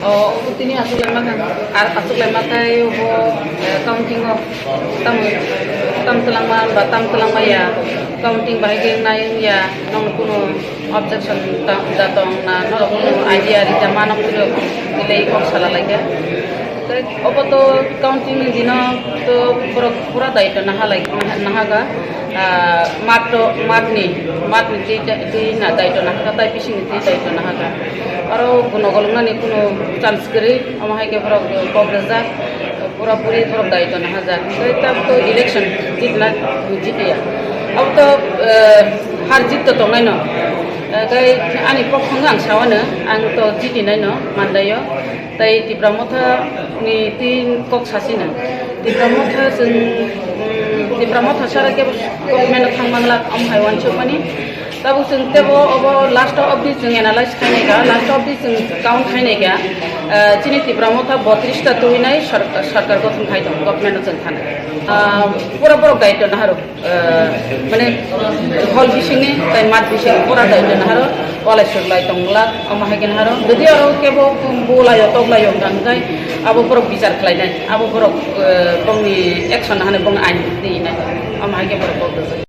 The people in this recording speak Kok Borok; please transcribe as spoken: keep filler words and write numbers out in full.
O, tini aswk laima kha, ar aswk laima khai bo, eh, counting o tam, tam twlangma ba tam twlangma ya, counting bahai khe nai ya, nong kunu objection ta-, da tong na, norok kunu idea ri jama nong kunu delay kok sala lai khe. Tei obo to counting ni dino to borok pura daito naha lai, naha, naha ga. Ah, mat to, mat ni, mat ni twi, twi na daito naha ga, tai bising ni twi daito naha ga. Aro guno golong nani kunu chance kwrwi, omo hai khe borok kok rwjak, pura puri borok daito naha jak. Tei tab to election jitna jitiya. Abo to, eh, har jit to tongnai no. Eh, tei ani pokha ang sawano, ang to jitinai no mandaio. Tei Tipra Motha ni tin kok sasina. Tipra Motha chwng, mm, Tipra Motha sara kebo government thang mangla, am hai wansuk mani. Tabuk chwng tebo obo last of the chwng analyze khainai kha, last of the chwng count khainai kha. Ah, chini Tipra Motha botris ta tuinai sar-, sarkar gothon khai tong, government chwng thana. Ah, pura borok daito naharo. Ah, mane hol bisingni tai mat bising pura dai jon haro walai sur lai tong glak, omo hai khe haro jodi aro kebo bulai o tok lai o hwnkha hwnkhe abo borok bichar khlai nai, abo borok, eh, bongni action hwnwi bongni ain twi nai, omo hai khe borok kok rwjak.